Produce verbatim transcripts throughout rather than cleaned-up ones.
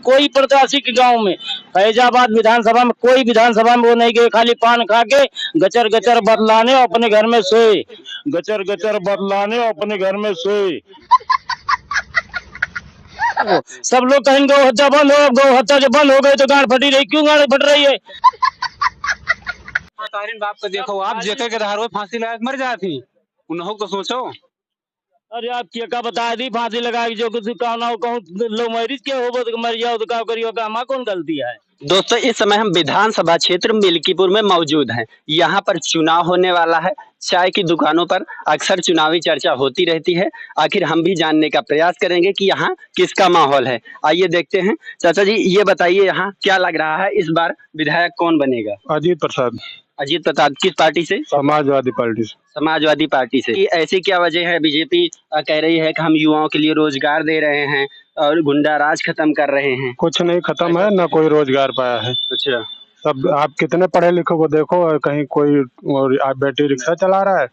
कोई प्रत्याशी के गांव में, फैजाबाद विधानसभा में कोई विधानसभा में वो नहीं गए, खाली पान खा के गचर गचर बतलाने और अपने घर में सोए। गचर गचर बतलाने और अपने घर में सोए। सब लोग कहें गौ हत्या बंद हो, अब गौ हत्या जब बंद हो गई तो गांड फटी रही, क्यों गांड फट रही है? तारिन बाप का देखो, आप जेकर के धारो फांसी लगा के मर जाती, उन्हों को सोचो। अरे आप क्या का बता दी, फांसी लगा के जो कुछ कहना हो कहूँ, love marriage के हो तो मर जाओ तो का करियो, का हमार कौन गलती है? दोस्तों, इस समय हम विधानसभा क्षेत्र मिल्कीपुर में मौजूद हैं। यहाँ पर चुनाव होने वाला है। चाय की दुकानों पर अक्सर चुनावी चर्चा होती रहती है। आखिर हम भी जानने का प्रयास करेंगे कि यहाँ किसका माहौल है। आइए देखते हैं। चाचा जी, ये बताइए, यहाँ क्या लग रहा है, इस बार विधायक कौन बनेगा? अजीत प्रसाद। अजीत प्रसाद, किस पार्टी से? समाजवादी पार्टी से। समाजवादी पार्टी से। कि ऐसी क्या वजह है, बीजेपी, अ, कह रही है कि हम युवाओं के लिए रोजगार दे रहे हैं और गुंडा राज खत्म कर रहे हैं? कुछ नहीं खत्म है, ना कोई रोजगार पाया है। अच्छा। सब आप कितने पढ़े लिखे को देखो, और कहीं कोई, और आप बैटरी रिक्शा चला रहा है,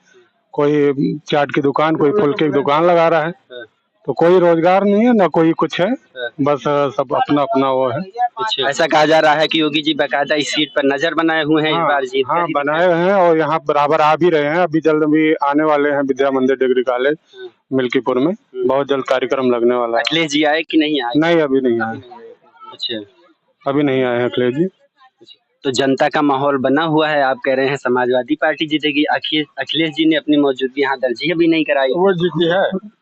कोई चाट की दुकान, कोई फुलके की दुकान लगा रहा है। हाँ। तो कोई रोजगार नहीं है, ना कोई कुछ है, हाँ। बस, अ, सब अपना अपना वो है। अच्छा। ऐसा कहा जा रहा है कि योगी जी बाकायदा इस सीट पर नजर बनाए हुए हैं, इस हाँ, बार जीत हाँ, कर ही बनाए हुए हैं और यहाँ बराबर आ भी रहे हैं। अभी जल्द भी आने वाले हैं विद्या मंदिर डिग्री कॉलेज हाँ। मिल्कीपुर में, हम्म। बहुत जल्द कार्यक्रम लगने वाला है। अखिलेश जी आए कि नहीं आए? नहीं, अभी नहीं आए। अच्छा। अभी नहीं आए हैं अखिलेश जी। तो जनता का माहौल बना हुआ है, आप कह रहे हैं समाजवादी पार्टी जीतेगी। अखिलेश, अखिलेश जी ने अपनी मौजूदगी यहाँ दर्ज ही अभी नहीं कराई। वो जीती है,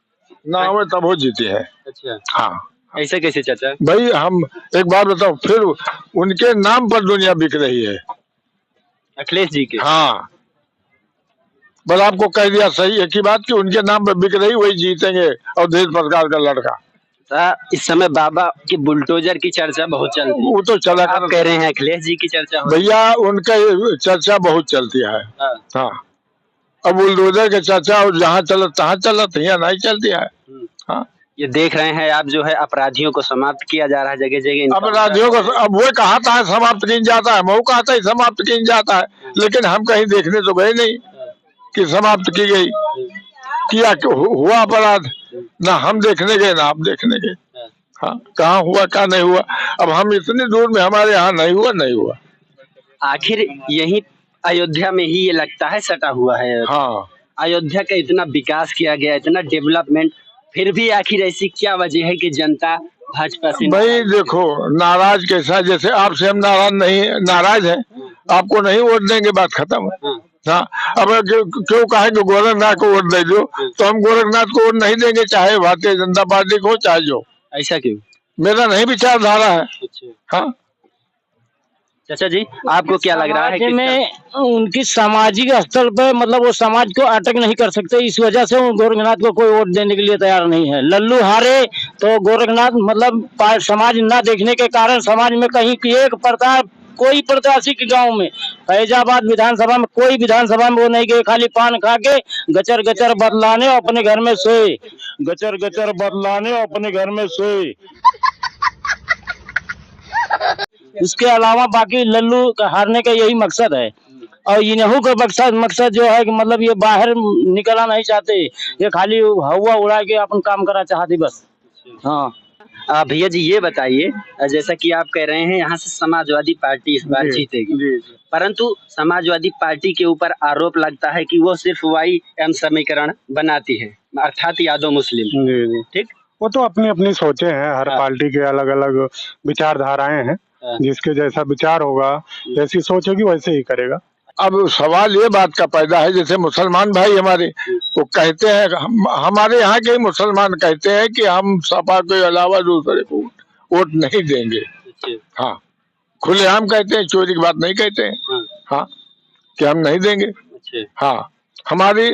ना आवे तब वो जीती है। अच्छा। हाँ। ऐसे कैसे चाचा? भाई, हम एक बात बताओ, फिर उनके नाम पर दुनिया बिक रही है। अखिलेश जी के? हाँ। बस आपको कह दिया सही एक ही बात कि उनके नाम पर बिक रही, वही जीतेंगे। अवधेश सरकार का लड़का। आ, इस समय बाबा के बुलडोजर की चर्चा बहुत चलती है। वो तो चला आप कर कह रहे हैं अखिलेश जी की चर्चा हो रही है। भैया, उनका ये चर्चा बहुत चलती है। हाँ। हाँ। अब बुलडोजर के चर्चा और जहाँ चलत, तहाँ चलत, यहाँ नहीं चलती है। हम्म। हाँ। ये देख रहे हैं आप, जो है, अपराधियों को समाप्त किया जा रहा है जगह जगह, इनका अपराधियों को, अब वो कहा था समाप्त किया जाता है, वो कहा था समाप्त किया जाता है, लेकिन हम कहीं देखने तो गए नहीं कि समाप्त की गई, किया हु-, हुआ अपराध, ना हम देखने गए, ना आप देखने गए। हाँ, कहाँ हुआ, क्या नहीं हुआ, अब हम इतनी दूर में, हमारे यहाँ नहीं हुआ, नहीं हुआ। आखिर यही अयोध्या में ही ये लगता है सटा हुआ है। हाँ। अयोध्या का इतना विकास किया गया, इतना development, फिर भी आखिर ऐसी क्या वजह है कि जनता भाजपा से भाई नाराज है? देखो, नाराज कैसा, जैसे आपसे हम नाराज नहीं, नाराज हैं, आपको नहीं वोट देंगे, बात खत्म। हाँ। हाँ, अब क्यों, क्यों कहे कि गोरखनाथ को वोट दे दो, हाँ। तो हम गोरखनाथ को वोट नहीं देंगे, चाहे भारतीय जनता पार्टी को, चाहे जो। ऐसा क्यों? मेरा नहीं विचारधारा है। अच्छा। हाँ। चाचा जी, आपको क्या लग रहा है समाज किसका? में उनकी सामाजिक स्तर पे, मतलब, वो समाज को अटैक नहीं कर सकते, इस वजह से उन गोरखनाथ को कोई वोट देने के लिए तैयार नहीं है। लल्लू हारे तो गोरखनाथ, मतलब, पा-, समाज ना देखने के कारण समाज में कहीं की एक प्रकार, कोई प्रत्याशी के गांव में, फैजाबाद विधानसभा में, कोई विधानसभा में वो नहीं गए, खाली पान खा के गचर गचर बतलाने और अपने घर में सोए। गचर गचर बतलाने और अपने घर में सोए। उसके अलावा बाकी लल्लू का हारने का यही मकसद है। और इन्हों का मकसद, मकसद जो है कि मतलब ये बाहर निकलना नहीं चाहते, ये खाली हवा उड़ा के अपन काम करना चाहते बस। हाँ। आ, भैया जी, ये बताइए, आ, जैसा कि आप कह रहे हैं, यहाँ से समाजवादी पार्टी इस बार जी, जीतेगी, जी, जी। परंतु समाजवादी पार्टी के ऊपर आरोप लगता है कि वो सिर्फ वाई एम समीकरण बनाती है, अर्थात यादव मुस्लिम। जी, जी। ठीक? वो तो अपनी अपनी सोचे हैं, हर हाँ। पार्टी के अलग-अलग विचारधाराएं हैं। हाँ। जिसके जैसा विचार होगा, हम्म। जैसी सोच होगी, वैसे ही करेगा। अब सवाल ये बात का पैदा है, जैसे मुसलमान भाई हमारे, हम्म। वो कहते हैं, हम, हमारे यहाँ के ही मुसलमान कहते हैं कि हम सपा के अलावा दूसरे को वोट नहीं देंगे। अच्छा। हाँ, खुलेआम कहते हैं, चोरी की बात नहीं कहते हैं। हाँ। हाँ, कि हम नहीं देंगे। अच्छा। हाँ, हमारी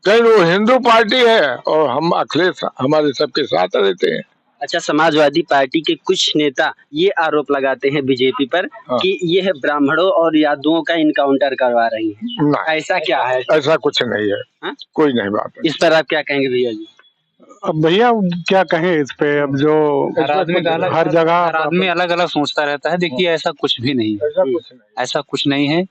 कहीं वो हिंदू पार्टी है और हम अखिलेश हमारे सबके साथ रहते हैं। अच्छा, समाजवादी पार्टी के कुछ नेता ये आरोप लगाते हैं बीजेपी पर हाँ। कि ये है ब्राह्मणों और यादवों का एनकाउंटर करवा रही है। नहीं। ऐसा क्या है? ऐसा कुछ नहीं है। हाँ? कोई नहीं बात है। इस पर आप क्या कहेंगे भैया जी? अब भैया क्या कहें इस पे, अब जो हर आदमी का अलग, हर जगह हर आदमी अलग-अलग सोचता रहता है। देखिए, ऐसा कुछ भी नहीं है। ऐसा कुछ नहीं। ऐसा कुछ नहीं है।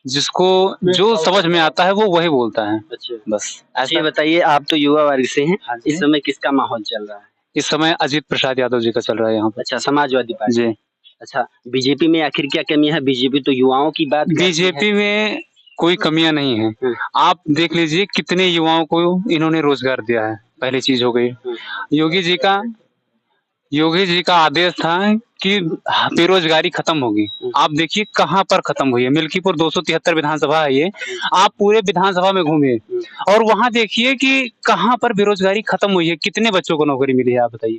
जिसको जो समझ में आता है, वो वही बोलता है। अच्छा। बस। अच्छा, ऐसा ये बताइए, आप तो युवा वर्ग से हैं, हाँ जी। इस समय किसका माहौल चल रहा है? इस समय अजीत प्रसाद यादव जी का चल रहा है यहाँ पर। अच्छा, समाजवादी पार्टी। जी। अच्छा, बीजेपी में आखिर क्या कमी है? बीजेपी तो युवाओं की बात करती है। बीजेपी में कोई कमियां नहीं है। हम्म। आप देख लीजिए, कितने युवाओं को इन्होंने रोजगार दिया है, पहली चीज हो गई। हम्म। योगी जी का, योगी जी का आदेश था कि बेरोजगारी खत्म होगी। हम्म। आप देखिए कहाँ पर खत्म हुई है। मिल्कीपुर दो सौ तिहत्तर विधानसभा है ये, हम्म। आप पूरे विधानसभा में घूमिए, हम्म। और वहां देखिए कि कहाँ पर बेरोजगारी खत्म हुई है, कितने बच्चों को नौकरी मिली है, आप बताइए।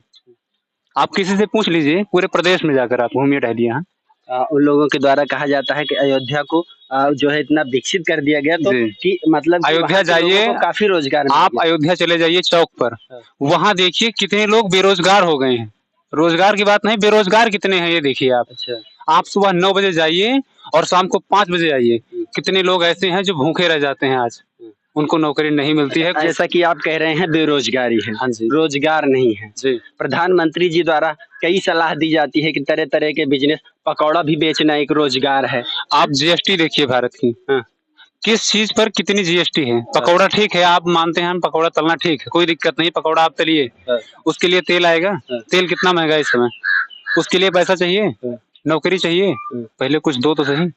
आप किसी से पूछ लीजिए, पूरे प्रदेश में जाकर आप घूमिए, टहलिए यहाँ। अ, उन लोगों के द्वारा कहा जाता है कि अयोध्या को, अ, जो है, इतना विकसित कर दिया गया, तो जी। कि मतलब कि अयोध्या वहाँ के लोगों जाइए, को काफी रोजगार मिल आप गया। अयोध्या चले जाइए चौक पर, हाँ। वहाँ देखिए कितने लोग बेरोजगार हो गए हैं। रोजगार की बात नहीं, बेरोजगार कितने हैं, ये देखिए आप। अच्छा। आप सुबह नौ बजे जाइए और शाम को पाँच बजे आइए, हम्म। कितने लोग ऐसे हैं जो भूखे रह जाते हैं आज। हम्म। उनको नौकरी नहीं मिलती है। ऐसा कि आप कह रहे हैं बेरोजगारी है, हाँ जी। रोजगार नहीं है। जी। प्रधानमंत्री जी द्वारा कई सलाह दी जाती है कि तरह तरह के बिजनेस, पकौड़ा भी बेचना एक रोजगार है। आप जीएसटी देखिए भारत की, हाँ। किस चीज पर कितनी जीएसटी है? हाँ। पकौड़ा ठीक है, आप मानते हैं हम पकौड़ा तलना ठीक है, कोई दिक्कत नहीं, पकौड़ा आप तलिए, हाँ। उसके लिए तेल आएगा, हाँ। तेल कितना महंगा है इस समय, उसके लिए पैसा चाहिए, हाँ। नौकरी चाहिए, हाँ। पहले कुछ दो तो सही।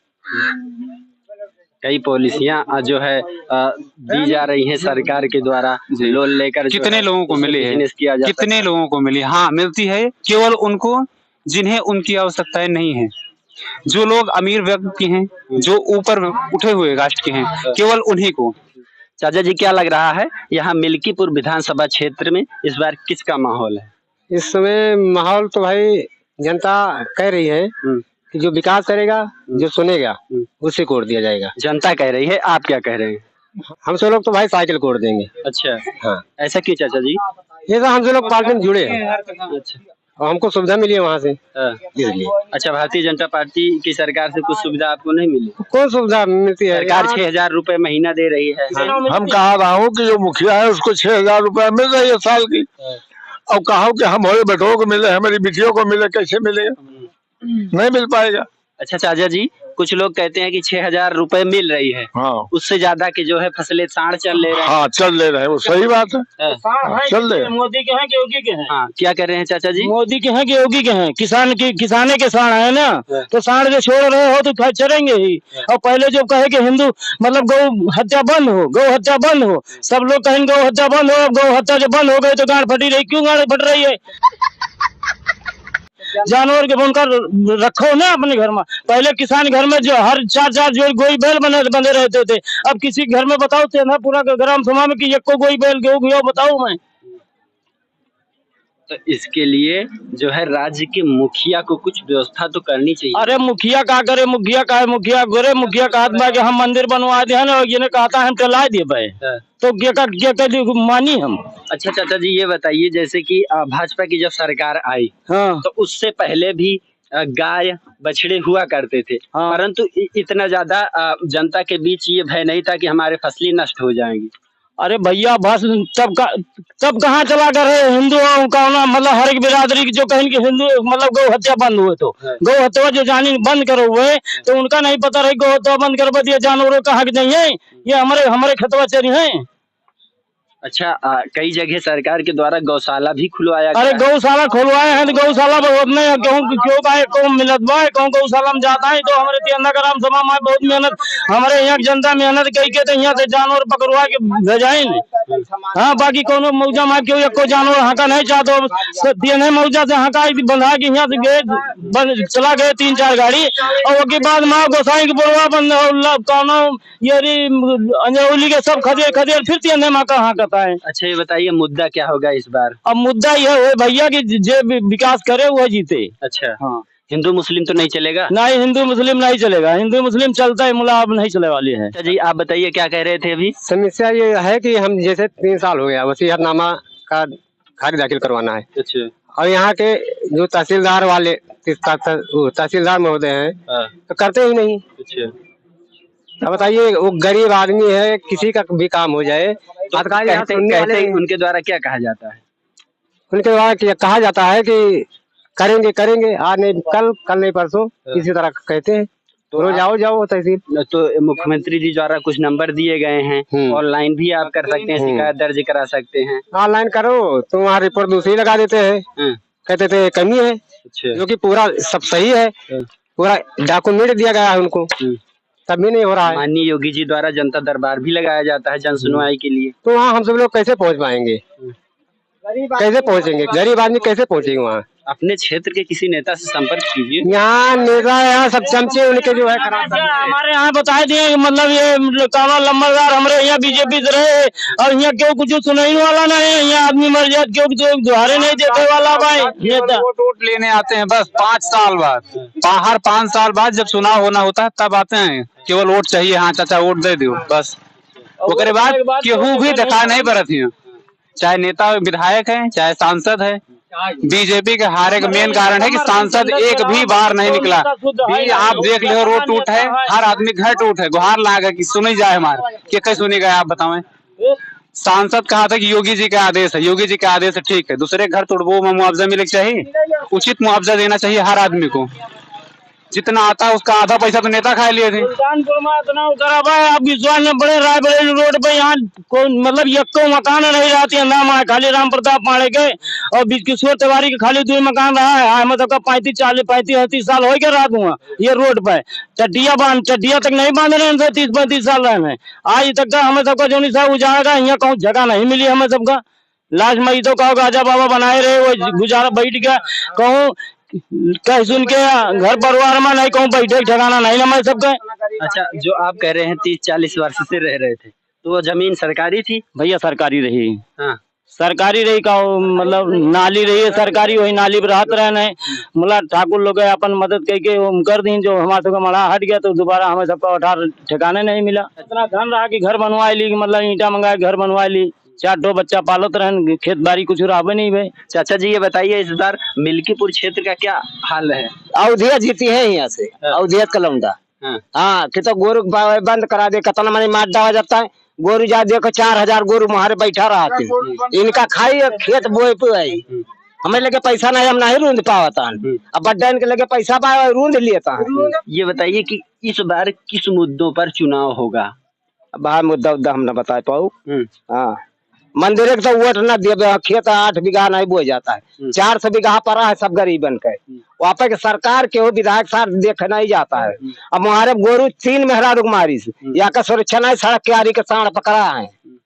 कई पॉलिसियां, अ, जो है, अ, दी जा रही हैं सरकार के द्वारा, जी। लोन लेकर जो कितने है, लोगों को उससे मिली है? बिजनेस किया जा सकता है। कितने लोगों को मिली? हाँ, मिलती है केवल उनको जिन्हें उनकी आवश्यकताएं नहीं है, जो लोग अमीर वर्ग के हैं, जो ऊपर उठे हुए कास्ट के हैं, केवल उन्हीं को। चाचा जी, क्या लग रहा है, यहाँ मिल्कीपुर विधानसभा क्षेत्र में इस बार किसका माहौल है? इस समय माहौल तो भाई जनता कह रही है हम्म। कि जो विकास करेगा, हम्म। जो सुनेगा, हम्म। उसे वोट दिया जाएगा। जनता कह रही है, आप क्या कह रहे हैं? हम सब लोग तो भाई साइकिल को वोट देंगे। अच्छा। हाँ। ऐसा क्यों चाचा जी? ये तो हम सब लोग पार्टी में जुड़े हैं। अच्छा। और हमको सुविधा मिली है वहाँ से। हाँ। इसलिए। अच्छा, भारतीय जनता पार्टी की सरकार से कुछ सुविधा आपको नहीं मिली? कौन सुविधा मिलती है? सरकार यहाँ छह हजार रुपए महीना दे रही है। हाँ। हम कहा रहा हूँ कि जो मुखिया है, उसको छह हजार रुपए मिल रही है साल की। हाँ। और कहा कि हम हमारे बेटों को मिले, हमारी बिटियों को मिले, कैसे मिलेगा? हम्म। नहीं मिल पाएगा। अच्छा चाचा जी, कुछ लोग कहते हैं कि छह हजार रुपए मिल रही है, हाँ। उससे ज्यादा के जो है फसलें सांड़ चल ले रहे हैं। हाँ, चल ले रहे हैं, वो सही बात है। हाँ। सांड़ हाँ, हैं चल ले। मोदी के हैं कि योगी के हैं? हाँ, क्या कह रहे हैं चाचा जी? मोदी के हैं कि योगी के हैं? किसान की, किसाने के सांड़ है ना, हाँ। तो सांड़ जो छोड़ रहे हो तो फिर चरेंगे ही। हाँ। और पहले जो कहे कि हिंदू, मतलब, गौ हत्या बंद हो, गौ हत्या बंद हो, सब लोग कहें गौ हत्या बंद हो, अब गौ हत्या जो बंद हो गई तो गांड फटी रही, क्यों गांड फट रही है? जानवर के बनकर रखो ना अपने घर में। पहले किसान घर में जो हर चार चार जोड़ी गोई बैल बने, बंधे रहते थे। अब किसी घर में बताओ, तेंदा पूरा ग्राम सभा में कि एको गोई बैल गयो, गयो बताओ मैं। तो इसके लिए जो है राज्य के मुखिया को कुछ व्यवस्था तो करनी चाहिए। अरे मुखिया का करे, मुखिया का है, मुखिया गोरे, मुखिया का हाथ में कि हम मंदिर बनवा दे हैं और ये कहता है हम टला दे भाई। हाँ। तो के का, के का मानी हम? अच्छा चाचा जी, ये बताइए, जैसे कि, अ, भाजपा की जब सरकार आई, हाँ। तो उससे पहले भी, अ, गाय बछड़े हुआ करते थे, हाँ। परंतु इ-, इतना ज्यादा, अ, जनता के बीच ये भय नहीं था कि हमारे फसलें नष्ट हो जाएंगी। अरे भैया, बस तब का, तब कहाँ चला कर है हिंदू और कौन, मतलब, हर एक बिरादरी की जो कहें कि हिंदू, मतलब, गौ हत्या बंद हुए तो, हाँ। गौ हत्या जो जानी बंद करो हुए, तो उनका नहीं पता रही गौ हत्या बंद करवा दिया, जानवरों का हक नहीं है। ये हमारे, हमारे खेतवा चरी हैं। अच्छा, आ, कई जगह सरकार के द्वारा गौशाला भी खुलवाया अरे गया है। गौशाला खुलवाए हैं तो गौशाला बहुत नहीं है, क्यों, क्यों का है, कौन मिलत बा, कौन गौशाला में जाता है, तो हमारे तिरंगा ग्राम सभा में बहुत मेहनत, हमारे यहाँ जनता मेहनत कई के तो यहाँ से जानवर पकड़वा के भेजाइन। हाँ, बाकी कोनो मौजा में क्यों एको जानवर हका नहीं चाहतो, अब स-, तिरंगा मौजा से हका बंधा के यहाँ से गए, बन-, चला गए तीन चार गाड़ी, और उसके बाद माँ गोसाई के बोलवा बंद, और ला-, कोनो ये री, अंजौली के सब खदेड़, खदेड़ फिर तिरंगा माँ का हकता है। अच्छा, ये बताइए, मुद्दा क्या होगा इस बार? अब मुद्दा यह है भैया कि जे वि-, विकास करे, वह जीते। अच्छा। हाँ। हिंदू मुस्लिम तो नहीं चलेगा? नहीं, हिंदू मुस्लिम नहीं चलेगा। हिंदू मुस्लिम चलता है, मुला अब नहीं चलने वाली है। अच्छा जी, आप बताइए, क्या कह रहे थे अभी? समस्या ये है कि हम जैसे तीन साल हो गया, वसीयतनामा का खारिज दाखिल करवाना है। अच्छा। और यहाँ के जो तहसीलदार वाले, तह-, तह-, वो तहसीलदार महोदय हैं, हाँ। तो करते ही नहीं। अच्छा। अब बताइए, वो गरीब आदमी है, किसी का भी काम हो जाए, तो अधिकारी यहाँ कहते, सुनने वाले कहते नहीं। उनके द्वारा क्या कहा जाता है? उनके द्वारा क्या कहा जाता है कि करेंगे, करेंगे, आज नहीं कल, कल नहीं परसों, हाँ। इसी तरह कहते हैं। बोलो, आप जाओ, जाओ तहसील। तो मुख्यमंत्री जी द्वारा कुछ नंबर दिए गए हैं, हम्म। Online भी आप कर सकते हैं, हम्म। शिकायत दर्ज करा सकते हैं। Online करो, तो वहाँ report दूसरी लगा देते हैं। हम्म। कहते थे कमी है, अच्छा। जो कि पूरा सब सही है, हम्म। पूरा document दिया गया है उनको, हम्म। तब भी नहीं हो रहा है। माननीय योगी जी द्वारा जनता दरबार भी लगाया जाता है जन हम्म। सुनवाई के लिए। तो वहाँ हम सब लोग कैसे पहुँच पाएंगे? हम्म। कैसे पहुँचेंगे? गरीब आदमी कैसे पहुँचेंगे वहाँ? अपने क्षेत्र के किसी नेता से संपर्क कीजिए। यहाँ नेता, यहाँ सब चमचे उनके जो है खराब करते हैं। हमारे यहाँ बताए दिए, मतलब, ये काला लंबरदार हमरे यहाँ बीजेपी से रहे और यहाँ क्यों कुछ सुनने वाला नहीं है। यहाँ आदमी मर जात, क्यों कुछ दुहारे नहीं देखे वाला भाई नेता। वोट, वोट लेने आते हैं बस पाँच साल बाद, बाहर पाँच साल बाद जब चुनाव होना होता है तब आते हैं, केवल वोट चाहिए, हाँ चाचा वोट दे दो बस। ओकरे बाद केहू भी दिखाई नहीं पड़त हियाँ। चाहे नेता विधायक है, चाहे सांसद है, बीजेपी के हारे का main कारण है कि सांसद एक भी बार नहीं निकला। भी आप देख लियो, रोड टूट है, हर आदमी घर टूट है, गुहार लाग है कि सुनी जाए हमारे, के कहीं सुनी गए आप बतावें? सांसद कहा था कि योगी जी का आदेश है, योगी जी का आदेश है, ठीक है, दूसरे घर तोड़बो में मुआवजा मिले के चाहिए, उचित मुआवजा देना चाहिए हर आदमी को। जितना आता है उसका आधा पैसा तो नेता खा लिए थे। सुल्तानपुर में इतना उतरा बा, आप विश्वास न पड़े, रायबरेली रोड पे यहाँ कोई, मतलब, यक्को मकान नहीं रहती है, नाम है खाली राम प्रताप पांडे के और बीच किशोर तिवारी के खाली दो मकान रहा है। हाँ, मतलब, का पैंतीस, चालीस, पैंतीस, अड़तीस साल हो गए रहत हुआ ये रोड पे। चड्डिया बांध, चड्डिया तक नहीं बांध रहे हैं, तीस पैंतीस साल रहे हैं। आज तक का हमें सबका जोनी साहब उजाड़ा का, यहाँ कहूँ जगह नहीं मिली हमें सबका। लास्ट में ई तो कहो गाजा बाबा बनाए रहे, वो गुजारा बैठ गया। कहूँ कह सुन के घर परिवार में नहीं कहूँ बैठे के ठिकाना नहीं ना मैं सबके। अच्छा, जो आप कह रहे हैं तीस चालीस वर्ष से रह रहे थे, तो वो जमीन सरकारी थी? भैया, सरकारी रही। हाँ। सरकारी रही का, वो, मतलब, नाली रही है सरकारी, वही नाली पर रहत रहे नहीं। मुला ठाकुर लोग के अपन मदद करके वो हम कर दीन, जो हमारे सबके मड़ा हट गया तो दोबारा हमें सबका अठार ठिकाने नहीं मिला। इतना धन रहा कि घर बनवा ली, मतलब, ईंटा मंगा के घर बनवा ली। चार ठो बच्चा पालत रहन, खेत बाड़ी कुछ रहबे नहीं भे। चाचा जी, ये बताइए, इस बार मिल्कीपुर क्षेत्र का क्या हाल है? अवधिया जीती है यहाँ से, हाँ। अवधिया कलौंडा। हाँ। हाँ, कि तो गोरू ब-, बंद करा दे, कितना मने मार डाला जाता है। गोरू जा देखो, चार हजार गोरू मुहारे बैठा रहते हैं। इनका खाई, खेत बोए पे आई। हम्म। हमें लगे पैसा नहीं, हम नहीं रूंद पावत हन। हम्म। अब बड्डन के लगे पैसा पावे, रूंद लेता है। ये बताइए कि इस बार किस मुद्दों पर चुनाव होगा? अब भाई, मुद्दा उद्दा हम ना बता पाऊ। हम्म। हाँ, मंदिर के तो वोट ना देबे, खेत आठ बीघा नहीं बोए जाता है, हम्म। चार सौ बीघा पड़ा है सब गरीबन के। हम्म। वहाँ पे के सरकार के हो विधायक साहब देखे नहीं जाता है। हम्म। अब हमारे गोरू तीन मेहरारू के मारिस, हम्म। या का सुरक्षा नहीं, सड़क किनारे के साँड़ पकड़ा है। हम्म।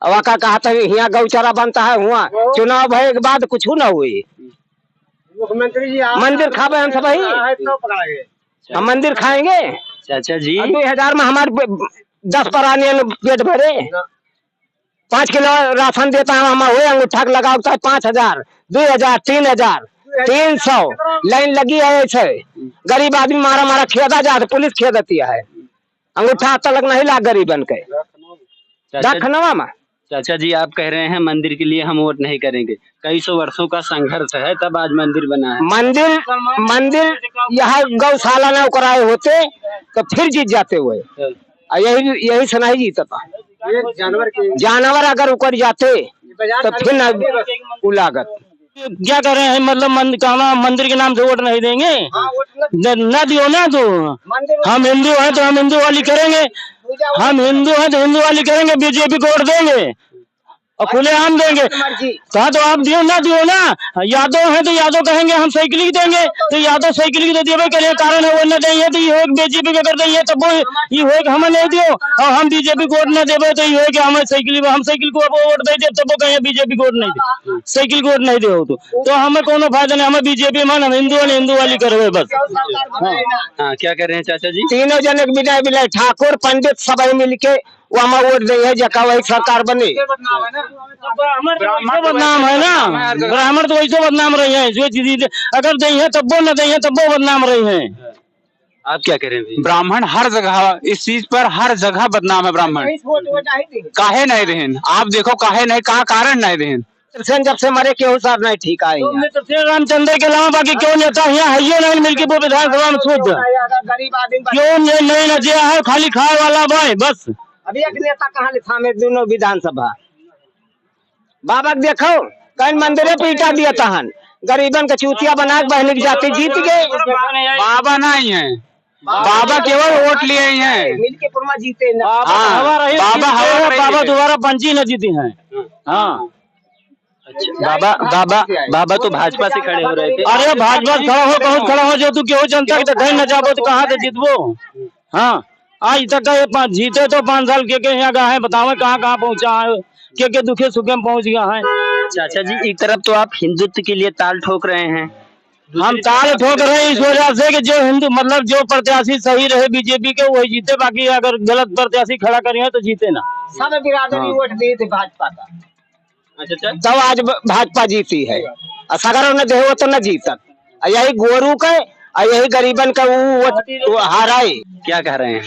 अब का कहता है, हियाँ गौचरा बनता है, हुआ चुनाव भए के बाद कुछ ना हुई। हम्म। मुख्यमंत्री जी, आप मंदिर खाबे हम सब ही। है तो पकड़ा गए। हम मंदिर खाएंगे। चाचा जी। अब दो हजार में हमारे पे-, दस परानी पेट भरे। ना। पाँच किलो राशन देता है, हम हुए अंगूठा के लगाओ तो पाँच हजार, दो हजार, तीन हजार, तीन सौ, लाइन लगी है ऐसे। गरीब आदमी मारा मारा खेदा जात, पुलिस खेदती है। अंगूठा तलक नहीं लाग गरीबन के। चाचा, दखनवा में। चाचा जी, आप कह रहे हैं मंदिर के लिए हम वोट नहीं करेंगे, कई सौ वर्षों का संघर्ष है तब आज मंदिर बना है। मंदिर, मंदिर यहाँ गौशाला ना ओकराए होते तो फिर जीत जाते हुए। हाँ। आ यही, यही से नहीं जीतता। ये जानवर के जानवर अगर उकड़ जाते तो फिर ना उ लागत। क्या कर रहे हैं, मतलब, मंद-, कहना मंदिर के नाम से वोट नहीं देंगे? हाँ, वोट न न, न दियो ना तो। मंदिर हम हिंदू हैं तो हम हिंदू वाली करेंगे, पूजा हम हिंदू हैं तो हिंदू वाली करेंगे, बीजेपी को वोट देंगे और खुलेआम देंगे। मर्जी। कहा तो आप दियो ना दियो ना, यादव हैं तो यादव कहेंगे हम साइकिल ही देंगे, तो यादव साइकिल ही तो देवे के लिए कारण है, वो न देंगे तो ये हो कि बीजेपी को कर देंगे, तब वो ये हो कि हमें नहीं दियो, और हम बीजेपी को वोट न देवे तो ये हो कि हमें साइकिल, हम साइकिल को वोट दे दे, तब वो कहेंगे बीजेपी को वोट नहीं दे, साइकिल को वोट नहीं दे हो तो। तो हमें कोनो फायदा नहीं, हमें बीजेपी में हम हिंदू और हिंदू वाली करवे बस। हाँ। हाँ, क्या कह रहे हैं चाचा जी? तीनों जने के बिना, बिना ठाकुर पंडित सब मिलके वो हमें वोट दे है, जका वही सरकार बने। ब्राह्मण तो वैसे बदनाम है ना, ब्राह्मण तो वैसे बदनाम रही है, जो चीज अगर दे है तब्बो न दे है तब्बो बदनाम रही है। आप क्या कह रहे हैं भैया? ब्राह्मण हर जगह, इस चीज पर हर जगह बदनाम है ब्राह्मण। काहे नहीं रहन? आप देखो काहे नहीं, का कारण नहीं रहन? मित्रसेन जब से मरे केहू साहब नहीं ठीक आए तो हैं। मित्रसेन रामचंद्र के अलावा बाकी क्यों नेता यहाँ है, ये नहीं मिलके वो विधानसभा में शुद्ध। गरीब आदमी क्यों ये नहीं ना जे है, खाली खाए वाला भाई बस। अभी एक नेता कहाँ लिखा में दोनों विधानसभा? बाबा के देखो, कहीं मंदिरे पे ईटा दिया तहन, गरीबन के चूतिया बना के बहनी के जाति जीत गए। बाबा नहीं है, बाबा केवल वोट लिए ही हैं। मिलके पुरमा जीते ना। बाबा हाँ, हवा रही, बाबा जीते हवा हैं, रही बाबा है। दोबारा पंची न जीते हैं। हाँ। अच्छा। बाबा, बाबा, बाबा तो भाजपा से खड़े हो रहे थे। अरे भाजपा से खड़ा हो, बहुत खड़ा हो, जो तू केहू जनता के देखे न जाबो तो कहाँ से जीतबो? हाँ, आज तक का ये पाँच, जीते तो पाँच साल के, के यहाँ का है, बतावे कहाँ, कहाँ पहुँचा है, के, के दुखे सुखे में पहुँच गया है। चाचा जी, एक तरफ तो आप हिंदुत्व के लिए ताल ठोक रहे हैं, हम ताल ठोक रहे हैं इस वजह से कि जो हिंदू, मतलब, जो प्रत्याशी सही रहे बीजेपी के, वही जीते, बाकी अगर गलत प्रत्याशी खड़ा करिए तो जीते ना। सब बिरादरी हाँ। वोट दिए थे भाजपा का। अच्छा, अच्छा। तब आज ब-, भाजपा जीती है। और सगरों ने देहो तो न जीतत। और यही गोरू के और यही गरीबन का वो, वो, वो हाराए। क्या कह रहे हैं?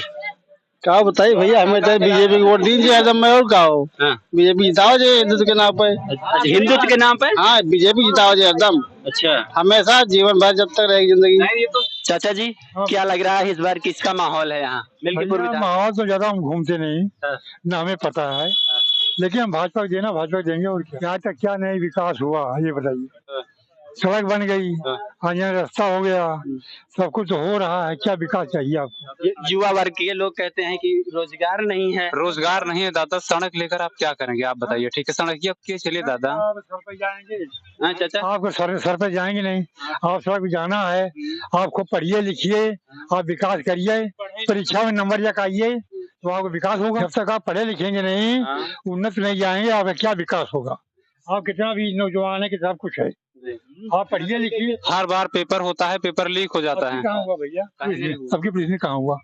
का बताई भैया, हमें तो बीजेपी को वोट दीजिए हरदम में, और का हो? हाँ। बीजेपी जिताओ जे हिंदुत्व के नाम पे। अच्छा, हिंदुत्व के नाम पे? हाँ, बीजेपी जिताओ जे हरदम। अच्छा। हमेशा जीवन भर जब तक रहेगी जिंदगी। चाचा जी, हाँ। क्या लग रहा है इस बार किसका माहौल है यहाँ मिल्कीपुर भैया, विधान? माहौल तो ज्यादा हम घूमते नहीं, हाँ। ना हमें पता है, हाँ। लेकिन हम भाजपा को देना, भाजपा को देंगे और क्या। यहाँ तक क्या नया विकास हुआ, ये बताइए। हाँ। सड़क बन गई, हाँ। आज यहाँ रास्ता हो गया, हम्म। सब कुछ हो रहा है, क्या विकास चाहिए आपको? ये युवा वर्ग के लोग कहते हैं कि रोजगार नहीं है। रोजगार नहीं है दादा, सड़क लेकर आप क्या करेंगे, आप बताइए, ठीक है, सड़क के चलिए दादा। आप सर पे जाएंगे। हाँ, चाचा। आपको सर, सर पे जाएंगे नहीं, आप सड़क पे जाना है, हम्म। आप खूब पढ़िए लिखिए, आप विकास करिए, पढ़े परीक्षा में नंबर लेकर आइए, तो आपको विकास होगा। जब तक आप पढ़े लिखेंगे नहीं, हाँ। उन्नत नहीं जाएंगे, आपका क्या विकास होगा? आप कितना भी नौजवान है, कितना कुछ है, जी। आप पढ़िए लिखिए। हर बार पेपर होता है, पेपर लीक हो जाता अबकी है। कहाँ हुआ भैया? काहे नहीं हुआ? अबकी पुलिस में कहाँ हुआ?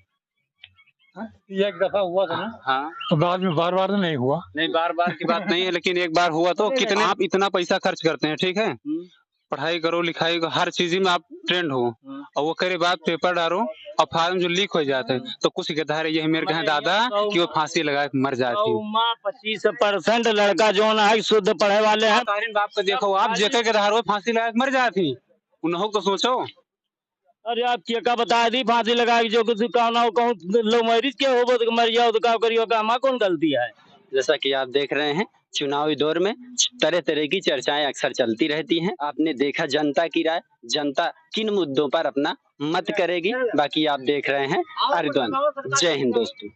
हाँ? ये एक दफा हुआ था ना? हाँ। तो बाद में बार बार तो नहीं हुआ। नहीं, बार बार की बात नहीं है, लेकिन एक बार हुआ तो अरे कितने नहीं। आप इतना पैसा खर्च करते हैं, ठीक है? हम्म। पढ़ाई करो, लिखाई करो, हर चीज में आप ट्रेंड हो, हम्म। और वो करे बाद पेपर डालो और फार्म जो लीक हो जाते हैं, तो कुछ गधारे यही मेरे कहे दादा कि वो फांसी लगा के मर जाते हैं। पच्चीस परसेंट लड़का जो ना है शुद्ध पढ़े वाले हैं। तारिन बाप को देखो, आप जेकर गधारो फांसी लगा के मर जाती, उन्हों को सोचो। अरे आप के का बता दी, फांसी लगा के जो कुछ काम ना हो, कहूँ love marriage के हो, वो तो मर जाओ, तो का करियो, का हमार कौन गलती है? जैसा कि आप देख रहे हैं, चुनावी दौर में तरह-तरह की चर्चाएं अक्सर चलती रहती हैं। आपने देखा जनता की राय, जनता किन मुद्दों पर अपना मत करेगी, बाकी आप देख रहे हैं आरिदवन। जय हिंद दोस्तों।